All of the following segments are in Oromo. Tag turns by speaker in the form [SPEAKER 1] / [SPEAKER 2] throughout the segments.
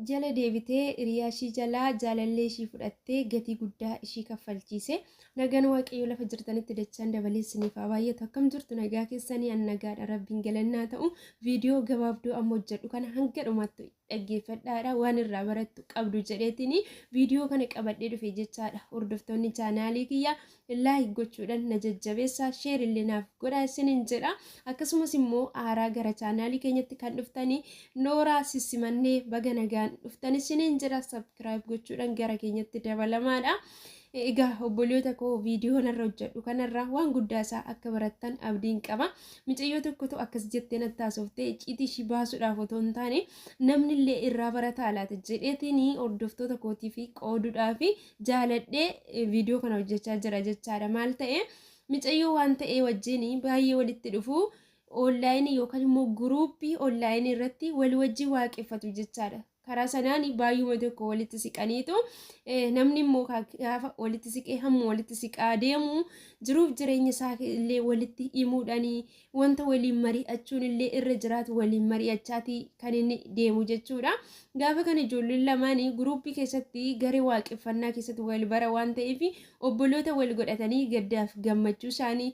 [SPEAKER 1] Jala deebitee hiriyaa ishii jalaa jaalallee ishii fudhattee gatii guddaa ishii kaffalchiise. Nagaan Waaqayyoo lafa jirtanitti dachaan dabalee isiniif haa baay'atu. Akkam jirtu nagaa keessanii an nagaadha rabbiin galannaa ta'u. Viidiyoo gabaabduu amma hojjedhu kana hanga dhumaatti dhaggeeffadhaadha waan irraa barattu qabdu jedheetiin viidiyoo kana qabadhee dhufe jechaadha. Hordoftoonni chaanaalii kiyya like gochuudhaan na jajjabeessaa sheer illee naaf godhaa isiniin jedha. Akkasumas immoo haaraa gara chaanaalii keenyatti kan dhuftanii nooraa sissimannee baga nagaan dhuftan isiniin jedha. Subscribe gochuudhaan gara keenyatti dabalamaadha. Egaa obboloota koo viidiyoo narra hojjedhu kanarraa waan guddaa isaa akka barattan abdiin qaba. Mucayyoo tokkotu akkas jettee natti haasoftee icciitii ishii baasuudhaaf otoo hin taane namni illee irraa barataa laata jedheetiin hordoftoota kootii fi qooduudhaaf jaaladhee viidiyoo kana hojjechaa jira jechaadha. Maal ta'e micayyoo waan ta'ee wajjin baay'ee walitti dhufu onlaayinii yookaan immoo guruuppii onlaayinii irratti wal wajjin waaqeffatu jechaadha. Karaa sanaan baay'uma tokko walitti siqaniitu namni immoo gaafa walitti siqee hamma walitti siqaa deemu jiruuf jireenya isaa illee walitti himuudhaanii wanta waliin mari'achuun illee irra jiraatu waliin mari'achaatii kan inni deemu jechuudha. Gaafa kana ijoolleen lamaanii guruuppii keessatti garee waaqeffannaa keessatti wal bara waan ta'eef obboloota wal godhatanii gaddaaf gammachuu isaanii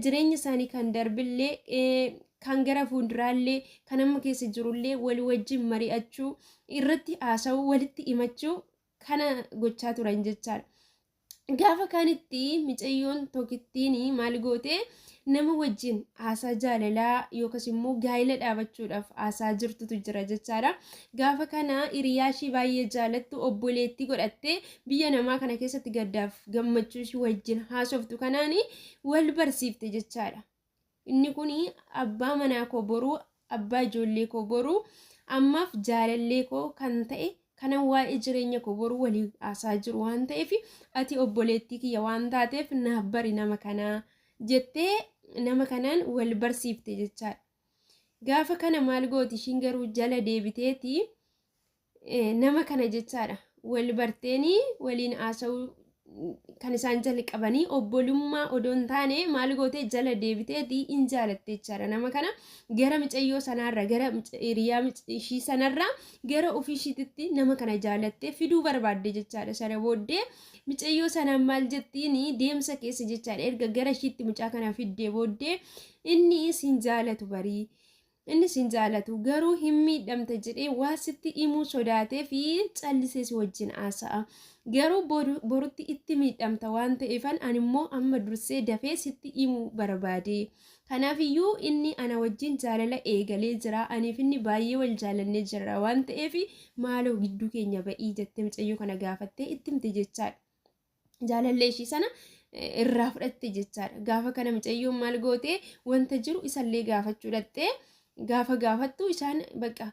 [SPEAKER 1] jireenya isaanii kan darbillee kan gara fuulduraallee kan amma keessa jirullee wal wajjin mari'achuu irratti haasa'uu walitti himachuu kana gochaa turan jechaadha. Gaafa kaanitti micayyoon tokittiin maal goote nama wajjin haasaa jaalalaa yookas immoo gaa'ila dhaabachuudhaaf haasaa jirtutu jira jechaadha. Gaafa kana hiriyaa ishii baay'ee jaalattu obboleettii godhattee biyya namaa kana keessatti gaddaaf gammachuu ishii wajjin haasoftu kanaan wal barsiifte jechaadha. Inni kun abbaa manaa koo boruu, abbaa ijoollee koo boruu, ammaaf jaalallee koo kan ta'e kanan waa'ee jireenya koo boruu waliin haasaa jiru waan ta'eef ati obboleettii kiyya waan taateef naaf bari nama kanaa jettee nama kanaan wal barsiifte jechaadha. Gaafa kana maal gooti ishiin garuu jala deebiteeti nama kana jechaadha wal barteenii waliin haasa'uu kan isaan jalqabanii obbolummaa odoo hin taane maal gootee jala deebiteeti in jaalatte jechaadha nama kana gara micayyoo sanaarra gara hiriyaa ishii sanarra gara ofii ishiititti nama kana jaalattee fiduu barbaadde jechaadha sana booddee micayyoo sanaan maal jettiin deemsa keessa jechaadha erga gara ishiitti mucaa kana fiddee booddee inni sin jaalatu barii Inni sin jaalatu garuu hin miidhamta jedhee waa sitti himuu sodaatee fi callisee si wajjin haasa'a. Garuu borutti itti miidhamta waan ta'eefan ani immoo amma dursee dafee sitti himuu barbaade. Kanaaf iyyuu inni ana wajjin jaalala eegalee jira. Aniif inni baay'ee wal jaalannee jirra waan ta'eef maaloo gidduu keenya ba'ii jettee mucayyoo kana gaafattee itti himte jechaadha. Jaalallee ishii sana irraa fudhatte jechaadha. Gaafa kana mucayyoon maal goote wanta jiru isallee gaafachuu dhaqxee gaafa gaafattu isaan bakka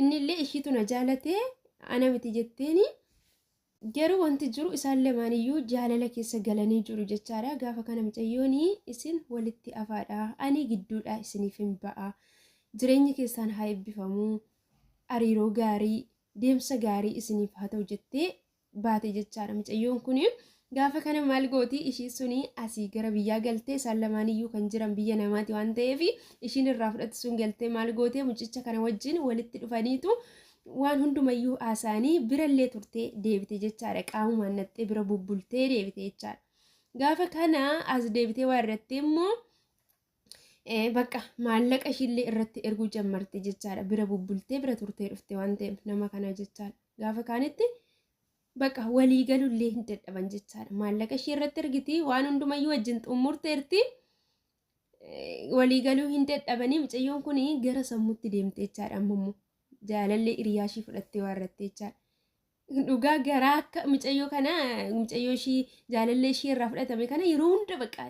[SPEAKER 1] innillee ishiitu na jaalatee ana miti jetteeni garuu wanti jiru isaan lamaaniyyuu jaalala keessa galanii jiru jechaadha. Gaafa kana mucayyoon isin walitti afaadha ani gidduudha isiniif hin ba'a jireenyi keessaan haa eebbifamu hariiroo gaarii deemsa gaarii isiniif haa ta'u jettee baate jechaadha. Micayyoon kun gaafa kana maal gooti ishii suni asii gara biyyaa galtee isaan lamaaniyyuu kan jiran biyya namaati waan ta'eef ishiin irraa fudhatu sun galtee maal gootee mucicha kana wajjin walitti dhufaniitu waan hundumayyuu haasa'anii birallee turtee deebite jechaadha. Qaamumaan naxxee bira bubbultee deebite jechaadha. Gaafa kana as deebitee waa irratti immoo bakka maallaqa ishiillee irratti erguu jammarte jechaadha. Bira bubbultee bira turtee dhufte waan ta'eef nama kana jechaadha. Gaafa kaanitti bakka walii galullee hin dadhaban jechaadha. Maallaqa ishee irratti ergiti waan hundumayyuu wajjin xumurteerti. Walii galuu hin dadhabanii mucayyoon kun gara sammuutti deemte jechaadha amma immoo jaalallee hiriyaa ishii fudhattee waan irratti jechaadha. Dhugaa garaa akka mucayyoo kana mucayyoo ishii jaalallee ishii irraa fudhatame kana yeroo hunda bakka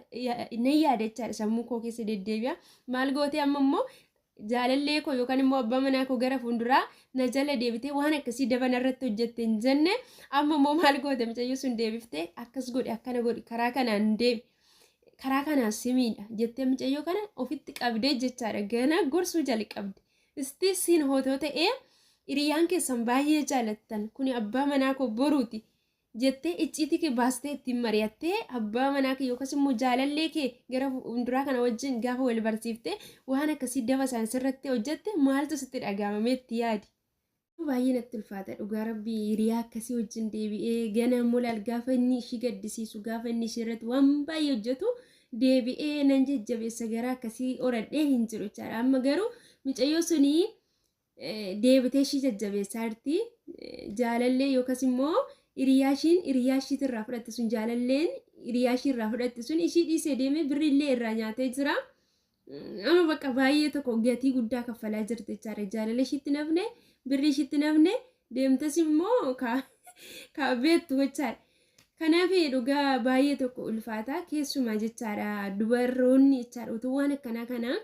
[SPEAKER 1] nan yaada jechaadha sammuu koo keessa deddeebi'a. Maal gootee amma immoo jaalallee koo yookaan immoo abbaa manaa koo gara fuulduraa na jala deebitee waan akkasii daba narratti hojjette hin jenne amma immoo maal goote mucayyoo sun deebiftee akkas godhi akkana godhi karaa kanaan deemi karaa kanaan simiidha jettee mucayyoo kana ofitti qabdee jechaadha gana gorsuu jalqabde. Istii siin hootoo ta'ee hiriyaan keessan baay'ee jaalattan kuni abbaa manaa koo boruuti jettee icciitii kee baastee ittiin mari'attee abbaa manaa kee yookaas immoo jaalallee kee gara fuulduraa kana wajjin gaafa wal barsiiftee waan akkasii daba isaan sirratti hojjette maaltu sitti dhaga'ama mee itti yaadi. Baay'ee natti ulfaata dhugaa rabbii hiriyaa akkasii wajjin deebi'ee gana immoo laal gaafa inni ishii gaddisiisu gaafa inni ishii irratti waan baay'ee hojjetu deebi'ee nan jajjabeessa garaa akkasii horadhee hin jiru jechaadha. Amma garuu mucayyoo sunii deebitee ishii jajjabeessaa jirti. Jaalallee yookaas immoo hiriyaa ishiin hiriyaa ishiitirraa fudhatte sun jaalalleen hiriyaa ishiirraa fudhatte sun ishii dhiisee deemee birriillee irraa nyaatee jira. Amma bakka baay'ee tokko gatii guddaa kaffalaa jirti jechaadha. Jaalala ishiitti nafne birrii ishiitti nafne deemtes immoo ka beektu jechaadha. Kanaaf dhugaa baay'ee tokko ulfaata keessumaa jechaadha dubarroonni jechaadha utuu waan akkanaa kana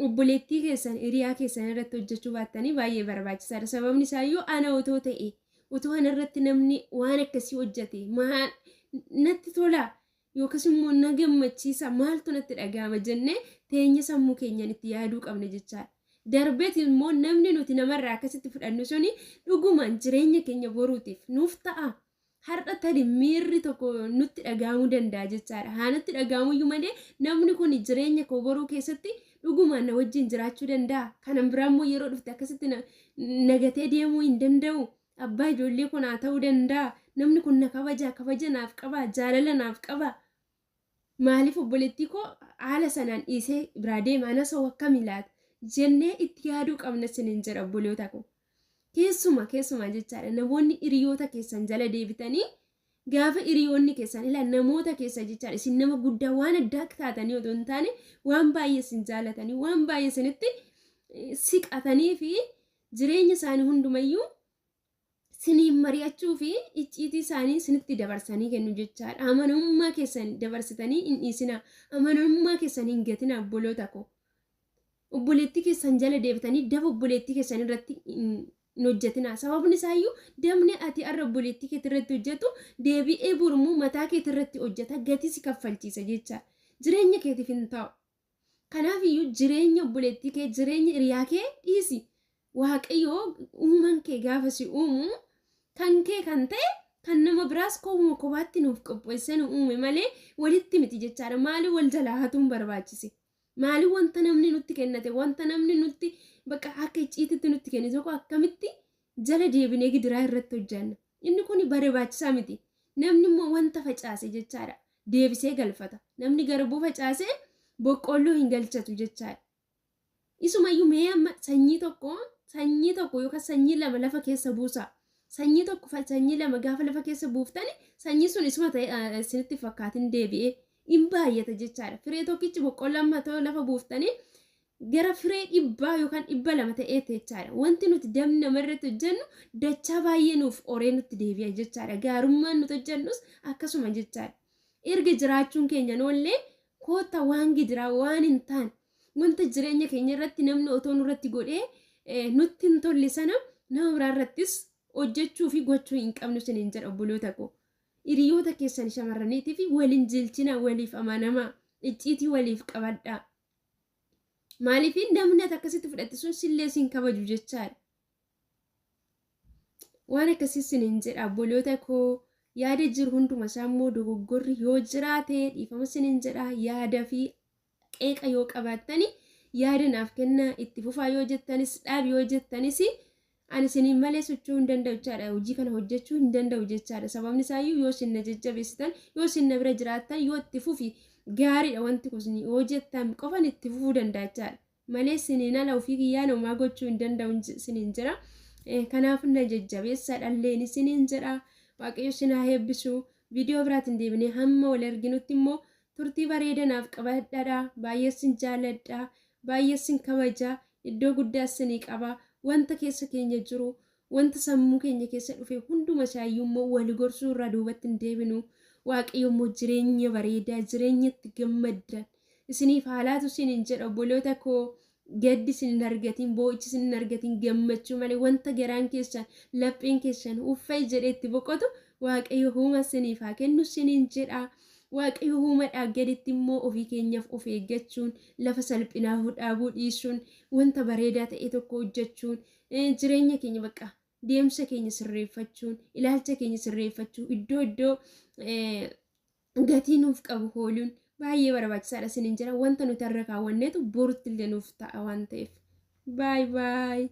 [SPEAKER 1] obboleettii keessan hiriyaa keessan irratti hojjechuu baattanii baay'ee barbaachisaadha. Sababni isaayyuu ana otoo ta'e utuu ana irratti namni waan akkasii hojjete maal natti tola yookaas immoo na gammachiisa maaltu natti dhaga'ama jennee teenya sammuu keenyaan itti yaaduu qabna jechaadha. Darbeet immoo namni nuti namarraa akkasitti fudhannu suni dhugumaan jireenya keenya boruutiif nuuf ta'a. Har'a tadi miirri tokko nutti dhaga'amuu danda'a jechaadha. Haa nutti dhaga'amuyyuu malee namni kun jireenya koo boruu keessatti dhugumaan na wajjin jiraachuu danda'a. Kanan biraa immoo yeroo dhufte akkasitti nagatee deemuu hin danda'u. Abbaa ijoollee kun haa ta'uu danda'a. Namni kun na kabaja, kabaja naaf qaba, jaalala naaf qaba. Maaliif obboleettii koo haala sanaan dhiisee biraa deema anas hoo akkamii laata jennee itti yaaduu qabna isiniin jedha obboloota koo. Keessuma keessumaa jechaadha namoonni hiriyoota keessan jala deebitanii gaafa hiriyoonni keessan ilaa namoota keessa jechaadha isin nama guddaa waan addaa taatanii otoo hin taane waan baay'ee isin jaalatanii waan baay'ee isinitti siqatanii fi jireenya isaanii hundumayyuu siniin mari'achuu fi icciitii isaanii isinitti dabarsanii kennu jechaadha. Amanamummaa keessan dabarsitanii hin dhiisinaa. Amanamummaa keessan hin gatinaa obboloota koo. Obboleettii keessan jala deebitanii daba obboleettii keessan irratti hin hojjetinaa. Sababni isaayyuu dabni ati har'a obboleettii keetii irratti hojjetu deebi'ee borummoo mataa keetii irratti hojjeta gatii si kaffalchiisa jechaadha. Jireenya keetiif hin ta'u. Kanaaf iyyuu jireenya obboleettii kee jireenya hiriyaa kee dhiisi. Waaqayyo uuman kee gaafa si uumu kan kee kan ta'e kan nama biraas kobuma kobaatti nuuf qopheessee nu uume malee walitti miti jechaadha. Maaliif wal jalaa hatuun barbaachise? Maaliif wanta namni nutti kennate wanta namni nutti bakka akka icciititti nutti kenne tokko akkamitti jala deebinee gidiraa irratti hojjanna? Inni kun barbaachisaa miti. Namni immoo wanta facaase jechaadha. Deebisee galfata. Namni garbuu facaase boqqoolloo hin galchatu jechaadha. Isumayyuu mee amma sanyii tokko sanyii tokko yookaan sanyii lama lafa keessa buusaa. Sanyii tokko sanyii lama gaafa lafa keessa buuftani sanyii sun isuma ta'e isinitti fakkaatin deebi'ee hin baay'ata jechaadha. Firee tokkichi boqqoolloo amma ta'u lafa buuftanii gara firee 100 yookaan 200 ta'ee jechaadha. Wanti nuti dabni namarratti hojjennu dachaa baay'ee nuuf horee nutti deebi'a jechaadha. Gaarummaan nuti hojjennus akkasuma jechaadha. Erga jiraachuun keenya noollee koota waan gidiraa waan hin taane wanta jireenya keenya irratti namni otoo nurratti godhee nutti hin tolle sana nama biraa irrattis hojjechuu fi gochuu hin qabnu isiniin jedha obboloota koo. Hiriyoota keessan shamarraniitii fi waliin jilchina waliif amanamaa icciitii waliif qabadhaa. Maaliif namni ati akkasitti fudhatte sun sillee siin kabaju jechaadha. Waan akkasii isiniin jedha obboloota koo yaada jiru hunduma isaa immoo dogoggorri yoo jiraate dhiifama isiniin jedha yaada fi qeeqa yoo qabaattani yaada naaf kennaa itti fufaa yoo jettanis dhaabi yoo jettanis ani isiniin malee socho'uu hin danda'u jechaadha. Hojii kana hojjechuu hin danda'u jechaadha. Sababni isaayyuu yoo isin na jajjabeessitan yoo isin na bira jiraattan yoo itti fufi gaariidha wanti kun yoo jettan qofan itti fufuu danda'a jechaadha. Malee isiniin ala ofii kiyyaan homaa gochuu hin danda'u isiniin jira. Kanaaf na jajjabeessaa dhalleen isiniin jedha. Waaqayyo isin haa eebbisu. Viidiyoo biraatiin deebinee hamma wal arginutti immoo turtii bareeda naaf qabadhaadha. Baay'ee isin jaaladha. Baay'ee isin kabaja. Iddoo guddaa isinii qaba. Wanta keessa keenya jiru, wanta sammuu keenya keessa dhufe hunduma isaayyuu immoo wal gorsuu irraa duubatti hin deebinu. Waaqayyo immoo jireenya bareedaa, jireenya itti gammaddan isiniif haa laatu isiniin jedha obboloota koo. Gaddi isin hin argatin, boo'ichi isin hin argatin, gammachuu malee wanta garaan keessan, lapheen keessan uffee jedhee itti boqotu Waaqayyo huuma isiniif haa kennu isiniin jedha. Waaqayyo huumadhaa gaditti immoo ofii keenyaaf of eeggachuun, lafa salphinaa dhaabuu dhiisuun, wanta bareedaa ta'e tokko hojjechuun, jireenya keenya bakka deemsa keenya sirreeffachuun, ilaalcha keenya sirreeffachuu, iddoo iddoo gatii nuuf qabu hooluun baay'ee barbaachisaadha isiniin jedha. Wanta nuti har'a kaawwanneetu borutti illee nuuf ta'a waan ta'eef. Baay baay.